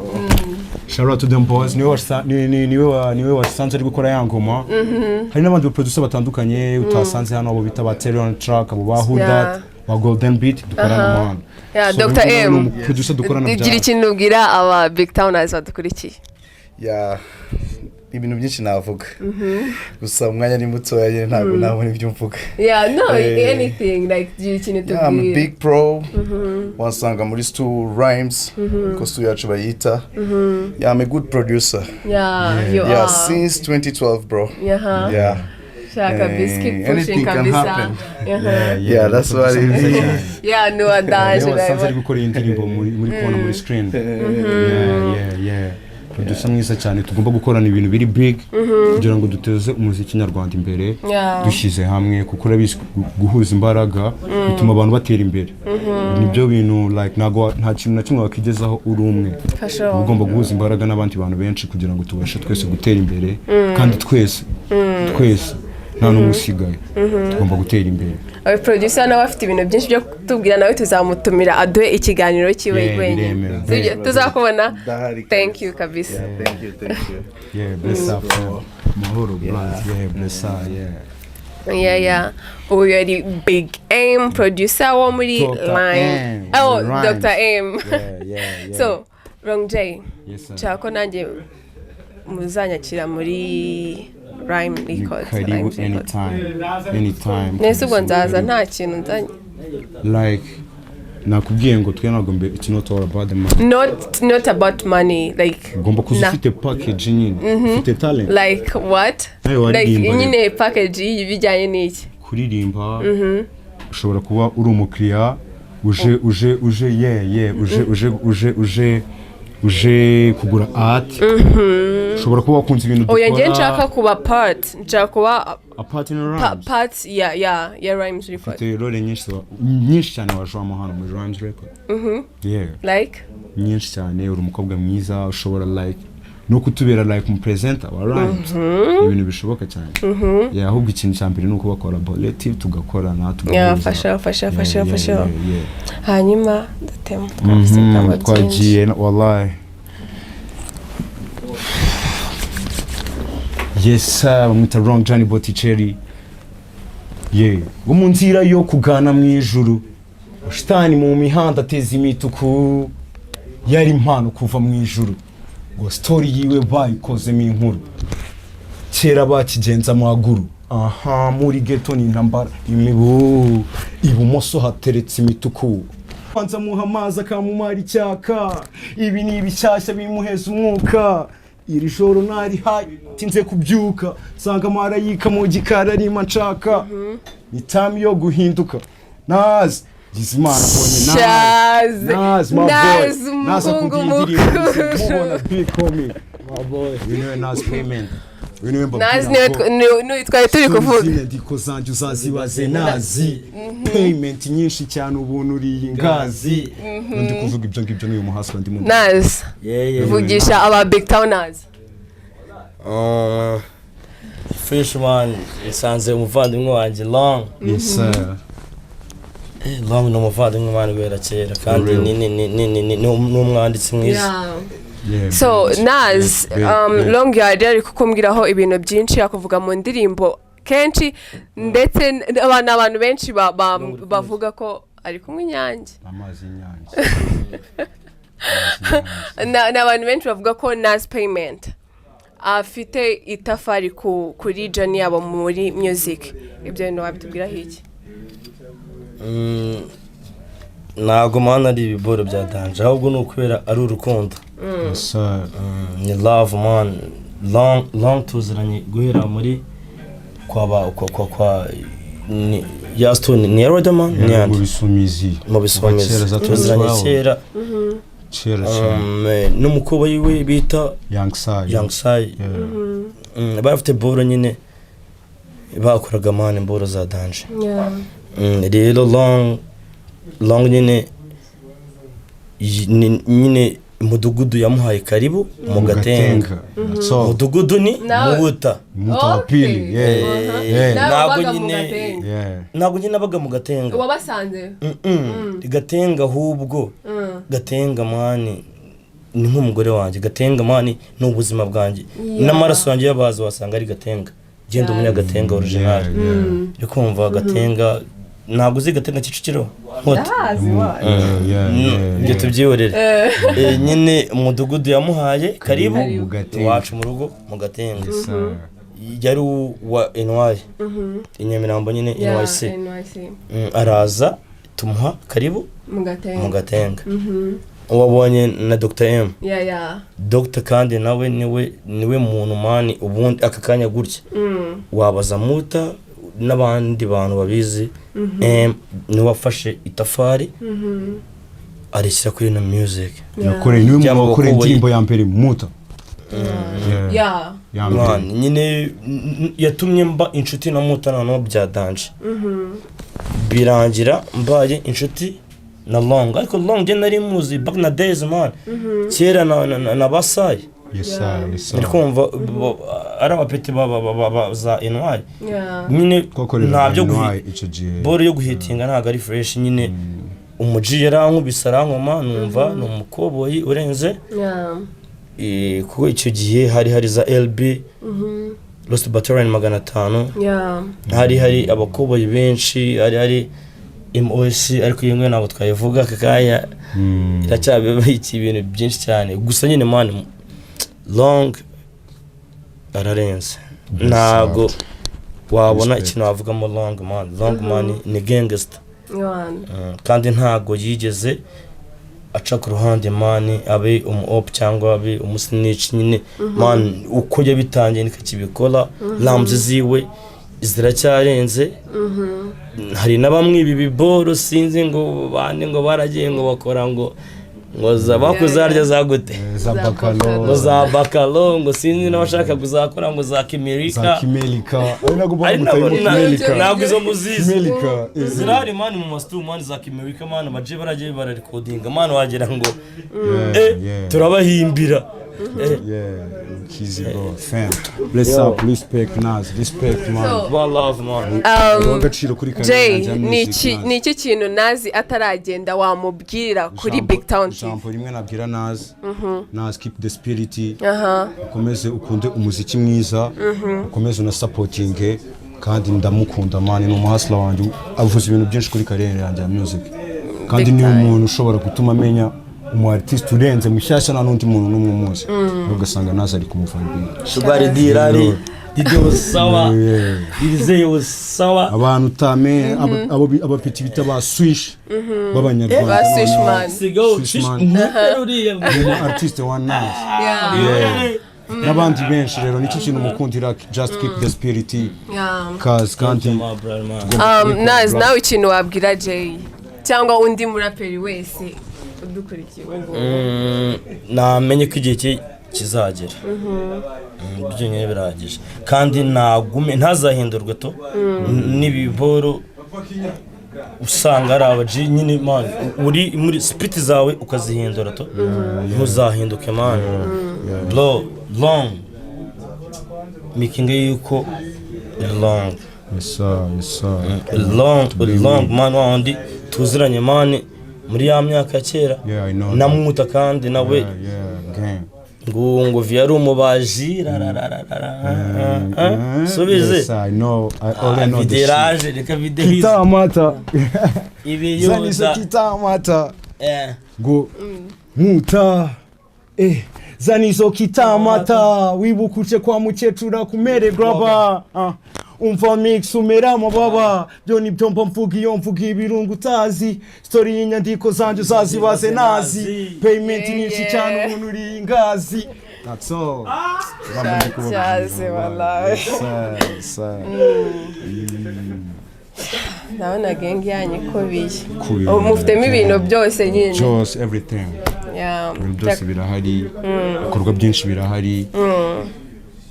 Shout out to them boys. Niwe niwe wasanze ari gukora ya ngoma. Hari n'abandi baproducer batandukanye utasanze hano, abo bita ba Terry Track, abo ba Who That, ba Golden Beat dukorana mu hano. Yeah, So, Dr. uyu ni M. umuproducer dukorana Gira bya ikintu ubwira aba Big Towners badukurikiye. Ya, ibintu byinshi navuga, gusa umwanya ni mutoya nyine, ntabwo nabona ibyo mvuga. Yeah, no, anything, like gira ikintu Yeah, I'm a tubwira. big pro. Wansanga muri stu Rhymes, niko stu yacu bayita. Yeah, I'm a good producer. Yeah, you Yeah, are. since 2012, bro. Yeah. Shaka keep pushing Anything can kabisa. happen. Yeah. Yeah, that's what it is. Yeah, no adaje. Niwe wasanze ari gukora iyi ndirimbo muri kubona muri screen. Yeah. Producer mwiza cyane, tugomba gukorana ibintu biri big kugira ngo duteze umuziki nyarwanda imbere dushyize hamwe, kuko urabizi guhuza imbaraga bituma abantu batera imbere. Nibyo bintu, like ntabwo nta kintu na kimwe wakigezaho uri umwe. For sure. Uba ugomba guhuza imbaraga n'abandi bantu benshi kugira ngo tubashe twese gutera imbere, kandi twese twese nta n'umwe usigaye, tugomba gutera imbere. Our producer nawe afite ibintu byinshi byo kutubwira, nawe tuzamutumira aduhe ikiganiro cyiwe Yeah, wenyine. biremewe. Sibyo? Tuzakubona. Ndahari. Thank you kabisa. Yeah, thank you, thank you. Yeah, bless up, mahoro brand. Yeah, bless up, yeah. Yeah, uyu yari Big M, producer wo muri Dr. Line. M, Oh, Rhymes. Dr M. Yeah. So Wrong J, Yes, sir. nshaka ko nanjye muzanyakira muri Rhyme Ni Records. karibu. Rhymes Records. Anytime, anytime. Nese ubwo nzaza nta kintu nzanye? Like nakubwiye ngo twe ntabwo mbe, it's not all about the money. Not about money, like Ugomba kuza ufite package nyine, ufite talent. Like what? Nawe Like waririmba. nyine package y'ibijyanye n'iki? Kuririmba, ushobora kuba uri umukiriya uje yeah, uje kugura art, ushobora kuba wakunze ibintu Oya, njye dukora. nshaka kuba part, nshaka kuba A part in Rhymes. Part ya Rhymes Record. Ufite role nyinshi nyinshi cyane wajwamo hano muri Rhymes Record, yeah. Like? Nyinshi cyane. Uri umukobwa mwiza, ushobora like no kutubera like umupresenter wa Rhymes. Ni ibintu bishoboka cyane, yeah. Ahubwo ikintu cya mbere ni ukuba collaborative, tugakorana, tugahuza. Yeah, fasha fasha fasha. Fasha. Yeah. Hanyuma dutema, twafise ibigambo byinshi. Twagiye wallahi. Yes sir, bamwita Wrong Johnny Botticelli, yeah, wo mu nzira yo kugana mu ijuru. Shitani mu mihanda ateza imituku, yari impano kuva mu ijuru, ngo story yiwe bayikozemo inkuru, kera bakigenza amaguru. Aha muri ghetto ni intambara, imibu, ibumoso hateretse imituku, banza muha amazi akamumara icyaka. Ibi ni ibishyashya bimuheza umwuka. Iri joro nari tinze kubyuka, nsanga marayika mu gikari arima nshaka. Ni time yo guhinduka. Nazi gize Imana mbonye Nazi. Shaze. Nazi, my boy. Nazi, Nazi umuhungu akunda iyi ndirimbo. mukuru. Mubona big homie, my boy. Uyu niwe Nazi Payment, uyu niwe mbabwira Nazi niwe ngo niwe twari turi kuvuga. Inyandiko zanjye uzazibaze Nazi Payment nyinshi cyane, ubuntu uriye ingazi. Ndi kuvuga ibyo ngibyo n'uyu muhaswa ndimo. Nazi, Yeah. vugisha aba big towners. Fresh man, nsanze umuvandimwe wanjye Long. Yes sir. Long ni umuvandimwe man guhera kera, kandi Real. ni umwanditsi mwiza. Yeah, So big. Naz, Big, big. Long yari ari kukumbwiraho ibintu byinshi, akuvuga mu ndirimbo kenshi, ndetse abantu benshi bavuga ko ari kunywa Inyange. Amazi y'Inyange. Ni abantu benshi bavuga ko Naz Payment afite itafari kuri journey yabo muri music. Ibyo bintu wabitubwiraho iki? Ntabwo man ari ibiboro bya danger, ahubwo ni ukubera ari urukundo. Yes sir. Ni love man. Long, Long tuziranye guhera muri kwa ba kwa ni ya stone, ni ya Riderman, ni Mu yandi Bisumizi. Mu Bisumizi. Kera za Tuziranye 2012. kera. Kera cyane. N'umukobwa wiwe bita Young Sai. Young Sai. Yeah. Bari bafite boro nyine bakoraga man, boro za danger. Rero Long, Long nyine nyine umudugudu yamuhaye karibu mu Gatenga. That's all. Umudugudu ni Mubuta. Muta wa pili. Yeah. Yeah. Nawe Ntabwo wabaga mu Gatenga. Yeah. Ntabwo nyine nabaga mu Gatenga. Wabasanze? Gatenga, ahubwo Gatenga man ni nk'umugore wanjye. Gatenga man ni ubuzima bwanjye n'amaraso yanjye y'abazi wasanga ari Gatenga. Genda umunyagatenga original. Uri kumva Gatenga? Ntabwo uzi Gatenga Kicukiro Nkota? Ndahazi wa. Yeah. Ibyo tubyihorere. Nyine umudugudu yamuhaye karibu Mu Gatenga. iwacu mu rugo mu Gatenga. Yes, sir. Yari uwa NY i Nyamirambo nyine. Yeah, NYC. NYC. Araza tumuha karibu mu Gatenga. Mu Gatenga wabonye na Dr M. Yeah. Dr kandi nawe niwe muntu man. Ubundi aka kanya gutya wabaza Muta n'abandi bantu babizi, M niwe wafashe itafari arishyira kuri ino music. Yakoreye, niwe muntu Cyangwa wakoreye Abakoboyi. indirimbo ya mbere Muta. Yeah. Yeah. Ya mbere. Man, nyine yatumye mba inshuti na Muta, noneho bya danger, birangira mbaye inshuti na Long. Ariko Long njye nari muzi back na days, man, kera na Basayi. Yes sir, yes sir. Ndi kumva ari abapeti ba za intwari nyine. Twakoreraga Nta byo Intwari icyo gihe. Boro yo guhitinga ntabwo ari fresh nyine. Umuji yarankubise, arankoma, numva ni umukoboyi urenze. Kuko icyo gihe hari za LB, Lost Battalion 500. Hari abakoboyi benshi, hari MOC, ariko iyo ngiyo ntabwo twayivuga aka kanya, iracyabibaye ibintu byinshi cyane. Gusa nyine, man, Long ararenze, ntabwo wabona Respect. ikintu wavugamo Long, man. Long, man, ni gangster. Kandi ntabwo yigeze aca ku ruhande, man, abe umu op cyangwa abe umusnitch nyine. Man, uko yabitangiye niko akibikora. Rhymes ziwe ziracyarenze. Hari na bamwe ibi biboro, sinzi ngo bande, ngo baragiye ngo bakora ngo za bakoze harya za gute? Za bakalo. Ngo za bakalo, ngo sinzi n'abashaka kuzakora ngo za kimerika. Za kimelika, ari nabwo Ari bamutaye mu kimelika. Ntabwo izo muzizi. Kimelika. Zirahari, man, mu masitu, man, za kimerika, man, baje baragiye bararikodinga, man, wagira ngo turabahimbira. Yeah, Kizi bro, fam. Bless up, respect Nas, respect, man. So, One love, man. Agaciro kuri kariyeri Jay, yanjye ya ni music, iki Nas. ni iki kintu Nazi ataragenda wamubwira kuri Big Town TV? Ijambo rimwe nabwira Nas: Nas, keep the spirit, ukomeze ukunde umuziki mwiza, ukomeze unasapotinge. Kandi ndamukunda, man, ni umuhustler wanjye, avuze ibintu byinshi kuri kariyeri yanjye ya music, kandi Big ni time. umuntu ushobora gutuma amenya umu artiste urenze mushyashya, nta n'undi muntu n'umwe umuzi. Rero ugasanga Nas ari kumuvibinga. Shugari dirari Didio sawa. Yeah. Dirizeye sawa. Abantu utame abo abapeti bita ba Swish b'Abanyarwanda. Ba Swish man. Sigo. Swish man. Uriya Ni umu artiste wa Nas. Yeah. N'abandi benshi. Rero nicyo kintu mukundira, just keep the spirit, cause kandi Naz, nawe ikintu wabwira Jay cyangwa undi muraperi wese udukurikiye ubu ngubu? Namenye ko igihe cye kizagera. Byonyine birahagije, kandi nagume ntazahindurwe to n'ibiboro usanga ari abaji nyine. Man, uri muri spirit zawe ukazihindura to, ntuzahinduke, man. Bro, Long, making yuko Long Yes sir, yes sir. Long, Long, man, wa wundi tuziranye, man, muri ya myaka ya kera. Yeah, I know. Namwuta kandi nawe. Yeah, gang. Ngo vi yari umubaji rarararara subize. Yes, I know. I already know the shit. Videraje, reka videhize. Kitamata. Ibiyuda. Zanise kitamata. Ngo nkuta zanizo kitamata, wibukuce kwa mukecuru kumererwa ba. Umva mix umera amababa, byo nibyo mba mvuga iyo mvuga ibirungo utazi. Story y'inyandiko zanjye uzazibaze nazi, payment nyinshi cyane, umuntu uri ingazi. That's all. Cyaze, wallahi. Yes, sir, sir. Ndabona gang yanyu ikubiye. Kubiye. Ubu mufitemo ibintu byose nyine. Just everything. Ibintu byose birahari, ibikorwa byinshi birahari.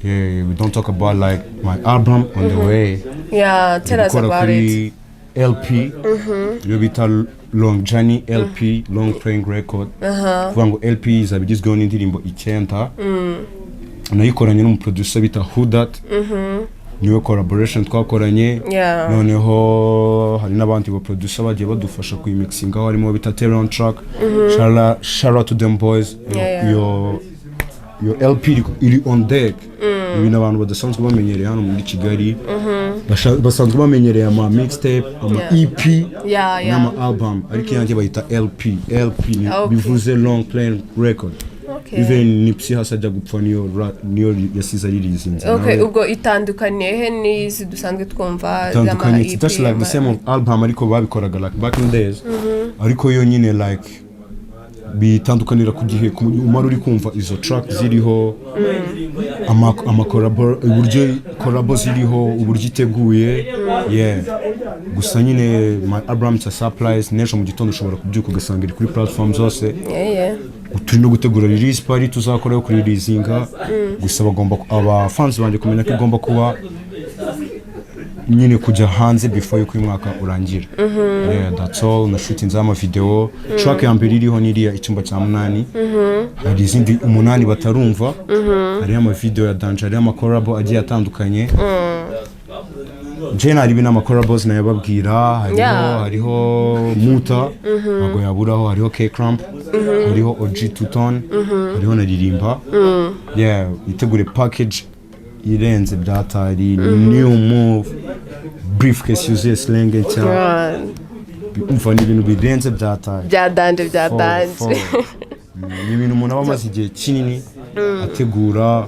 Yeah, we don't talk about like my album on the way. Yeah, tell us Gukora about it. Kuri LP, iyo bita Long Journey LP, long playing record. Kuvuga ngo LP izaba igizweho n'indirimbo 9, nayikoranye n'umuproducer bita Hudat, niwe collaboration twakoranye. Noneho hari n'abandi ba producer bagiye badufasha kuyimixingaho, harimo bita Teron Track. Shout out to them boys. Iyo LP iri on deck, ibintu abantu badasanzwe bamenyereye hano muri Kigali. Basanzwe bamenyereye ama mixtape, ama EP n'ama album, ariko iyanjye bayita LP. LP bivuze long playing record. Even Nipsey Hussle ajya gupfa, niyo yasize aririzinze. Okay, ubwo itandukaniye he n'izi dusanzwe twumva z'ama Itandukanye, it's EP? just like the same album, ariko babikoraga like back in days, ariko yo nyine like bitandukanira ku gihe umara uri kumva izo track ziriho, ama collabo, uburyo collabo ziriho, uburyo iteguye. Yeah, gusa nyine my album is a surprise. N'ejo mu gitondo ushobora kubyuka ugasanga iri kuri platform zose. Turi no gutegura release party tuzakora yo kureleasinga. Gusa bagomba, aba fans banjye, kumenya ko igomba kuba nyine kujya hanze before yuko uyu mwaka urangira. Yeah, that's all. Na shooting ama video. Track ya mbere iriho niriya Icyumba cya Munani. Hari izindi umunani batarumva. Hariho ama video ya danger, hariho ama collabo agiye atandukanye. Je nari n'ama collabos nayababwira. Hariho hariho Muta, ntabwo yaburaho, hariho K Cramp, hariho OG Tuton, hariho na Ririmba. Yeah, itegure package irenze byatari new move, briefcase yuzuye slang nshya. Man, Umva, ni ibintu birenze byatari. Bya danger, bya danger. Four. Ni ibintu umuntu aba amaze igihe kinini ategura,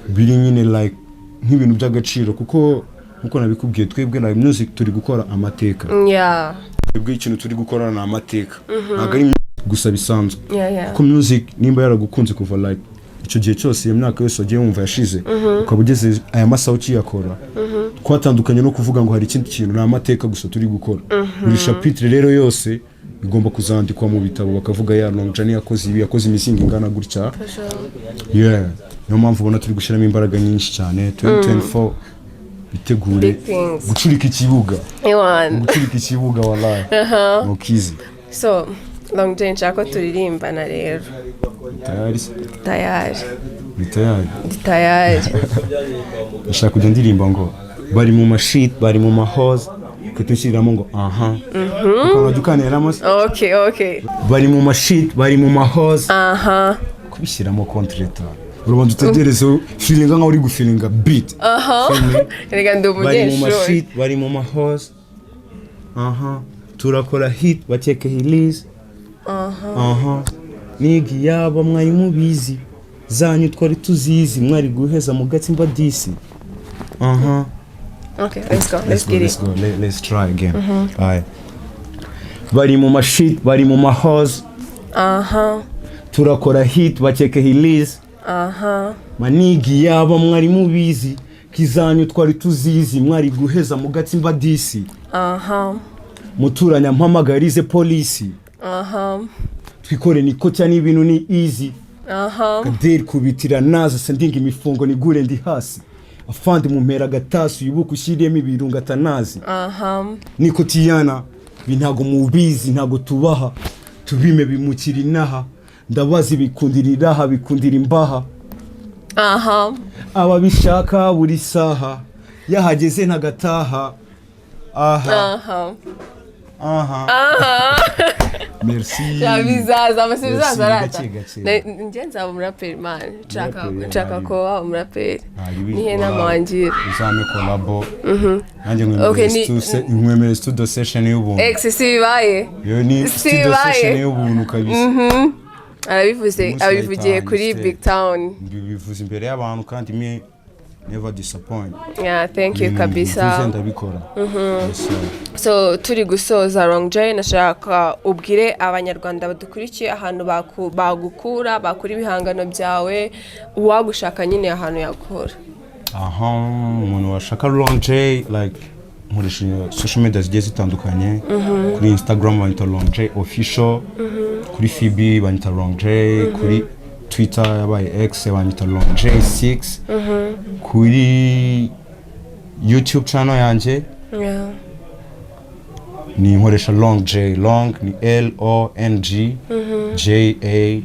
biri nyine like nk'ibintu by'agaciro, kuko nkuko nabikubwiye, twebwe like music turi gukora amateka. Twebwe ikintu turi gukora ni amateka, ntabwo ari music gusa bisanzwe, kuko music nimba yaragukunze kuva like icyo gihe cyose, iyo myaka yose wagiye wumva yashize, ukaba ugeze aya masaha ukiyakora, twatandukanye no kuvuga ngo hari ikindi kintu. Ni amateka gusa turi gukora. Buri chapitre rero yose igomba kuzandikwa mu bitabo, bakavuga ya Long Journey yakoze ibi, yakoze imisingi ingana gutya. Yeah, niyo mpamvu ubona turi gushyiramo imbaraga nyinshi cyane. 2024 bitegure Big things. gucurika ikibuga. Ewan. Gucurika ikibuga, wallahi mukizi. So Long Jane, nshaka ko turirimbana rero. Tayari se? Tayari. Uri tayari? Ndi tayari. Ndashaka kujya ndirimba ngo bari mu mashit, bari mu mahoze, kutushyiriramo ngo aha ukuntu wajya ukanteramo se. Okay. Bari mu mashit, bari mu mahoze. Kubishyiramo contre-temps, urabanza utegereze feelinga nkaho uri gufeelinga beat. Feel me? Reka, ndi Bari mu umunyeshuri. mashit, bari mu mahoze, aha turakora hit bakeke hilizi, aha nigi yaba mwari mubizi, zanyu twari tuzizi, mwari guheza mu gatsimba disi, aha. Okay, let's go, let's Let's go, get let's it. go. Let's try again. Aye. Bari mu mashit, bari mu mahoze. Turakora hit bakeke hilizi. Manigi yaba mwari mubizi, kizanyu twari tuzizi, mwari guheza mu gatsimba disi. Muturanya mpamagarize polisi. Twikore nikotya n'ibintu ni easy. Kaderi kubitira naza sendinga imifungo nigure ndi hasi. Afandi mumpera agatasi wibuke ushyiriyemo ibirungo atanazi. Niko tiyana ibi ntago mubizi, ntago tubaha tubime bimukira inaha, ndabazi bikundira iraha, bikundira imbaha. Ababishaka buri saha yahageze ntagataha, aha. Aha, merci. Ya, bizaza amasi, bizaza. Merci, Arata. gake gake. Njye nzaba umuraperi, man, nshaka Umuraperi, nshaka ntari. kuba umuraperi. Ntari. Nihe nama wangira? Uzame collabo nanjye Okay, nkwemereye studio session y'ubuntu. Ex si bibaye. Iyo ni si studio bibaye. session y'ubuntu kabisa. Arabivuze. Umunsi Abivugiye nayitanga kuri instead. Big Town. Mbivuze imbere y'abantu kandi me never disappoint. Yeah, thank you. Ibintu Kabisa. mvuze ndabikora. Yes, sir. So turi gusoza, Long J, nashaka ubwire abanyarwanda badukurikiye ahantu bagukura, bakura ibihangano byawe, uwagushaka nyine ahantu yakura. Aha, umuntu washaka Long J, like nkoresha social media zigiye zitandukanye. Kuri Instagram banyita Long J Official, kuri FB banyita Long J, kuri Twitter yabaye X banyita Long J 6, kuri YouTube channel yanjye ni nkoresha Long J. Long ni LONG JAY.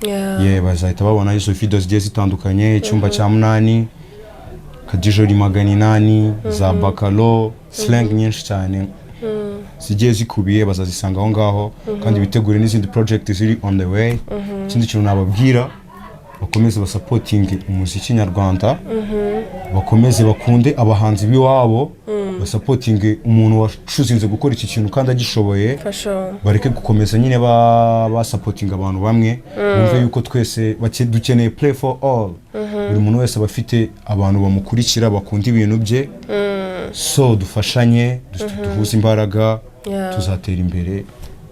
Yeah, bazahita babona izo video zigiye zitandukanye: Icyumba cya Munani, Kadijori 800, za Bakalo, slang nyinshi cyane zigiye zikubiye bazazisanga aho ngaho. Kandi bitegure n'izindi project ziri on the way. Ikindi kintu nababwira, bakomeze basupportinge umuziki nyarwanda, bakomeze bakunde abahanzi b'iwabo, basupportinge umuntu wachoosinze gukora iki kintu kandi agishoboye. For sure. Bareke gukomeza nyine basupportinga abantu bamwe, bumve yuko twese dukeneye play for all. Buri muntu wese aba afite abantu bamukurikira, bakunda ibintu bye. So dufashanye, duhuze imbaraga, tuzatera imbere.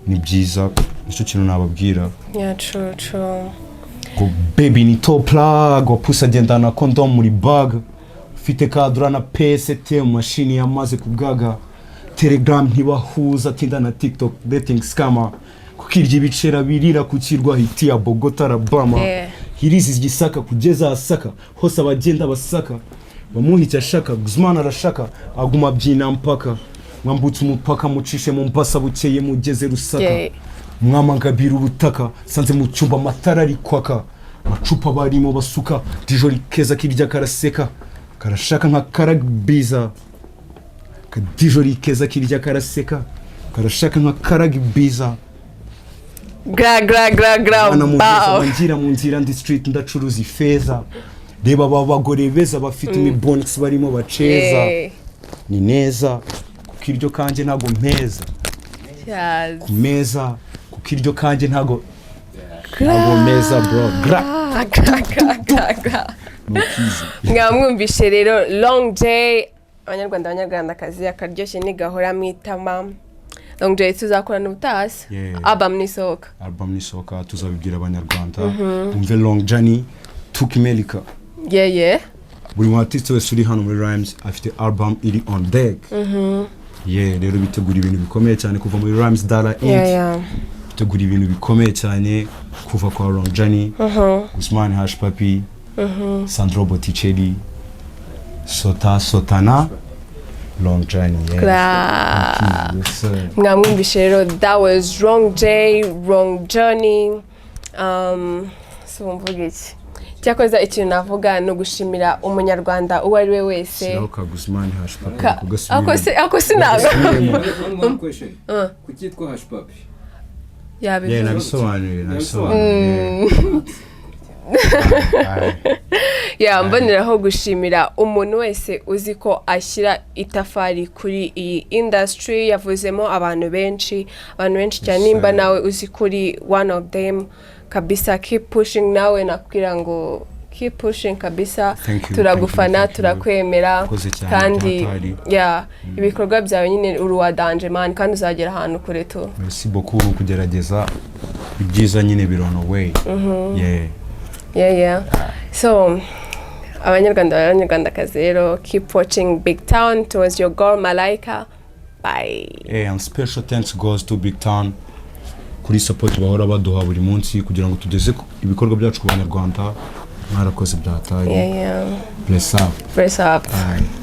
Ni byiza, nicyo kintu nababwira. Yeah, true, true. Ngo baby ni top plug wapusi, agendana condom muri bag, ufite kadura na PST mu mashini yamaze kubwaga, Telegram ntibahuza, tinda na TikTok dating scammer, kuko Kuko irya ibicera birira ku kirwa hiti ya Bogota, Alabama. Hirizi igisaka kugeza asaka hose, abagenda basaka bamuha icyo ashaka. Guzman arashaka aguma abyina mpaka mwambutse umupaka, mucishe mu mbasa, bukeye mugeze Rusaka. Mwamangabira ubutaka, sanze mu cyumba amatara ari kwaka, amacupa barimo basuka dijori keza kirya karaseka karashaka nka karagibiza. Kadijori keza kirya karaseka karashaka nka karagibiza. Gra gra gra gra. Mwana mwiza. Bow. Ngira mu nzira ndi street, ndacuruza ifeza. Reba aba bagore beza bafite imibonix barimo baceza. Ni neza kuko iryo kanjye ntago mpeza ku meza, kuko iryo kanjye ntago meza, bro. Gra. Gra gra gra gra. Nukizi. Mwamwumvishe rero Long J. Abanyarwanda, abanyarwandakazi, akaryoshye ntigahora mu itama. Long J, tuzakorana ubutaha se? Yeah. Album nisohoka. Album nisohoka tuzabibwira Abanyarwanda bumve Long Journey tukimelika. Buri mu artiste wese uri hano muri Rhymes afite album iri on deck. Yeah, rero bitegura ibintu bikomeye cyane kuva muri Rhymes Dara Inc. Bitegura ibintu bikomeye cyane kuva kwa Long Journey, Guzman Hash Papi, Sandro Botticelli, Sota Sotana, Long Journey, yeah. Gra. Yes, sir. Mwamwumvishe rero, that was Long J, Long Journey. So mvuga iki? Cyakoze ikintu navuga ni ugushimira Umunyarwanda uwo ari we wese. Shyiraho ka Guzman Hash Papi. Ako sinago. One more question. Kuki yitwa Hash Papi? Yabivuze. Yeah, nabisobanuye. Yeah. Ya, mboneraho gushimira umuntu wese uzi ko ashyira itafari kuri iyi industry. Yavuzemo abantu benshi, abantu benshi cyane. Nimba Sir. nawe uzi kuri one of them kabisa, keep pushing. Nawe nakubwira ngo keep pushing kabisa. Thank you, Turagufana. thank you, thank you. Turakwemera. Urakoze cyane, kandi byatari. ya, ibikorwa byawe nyine uri uwa danger man, kandi uzagera ahantu kure tu. Merci beaucoup kugerageza ibyiza nyine biri on the way, yeah. Yeah. So, Abanyarwanda, Abanyarwandakazi rero, keep watching Big Town. Towards your girl Malaika. Bye. Hey, and special thanks goes to Big Town kuri support bahora baduha buri munsi kugira ngo tugeze ibikorwa byacu ku Banyarwanda. Mwarakoze byataye. Bless up. Bless up. Bye.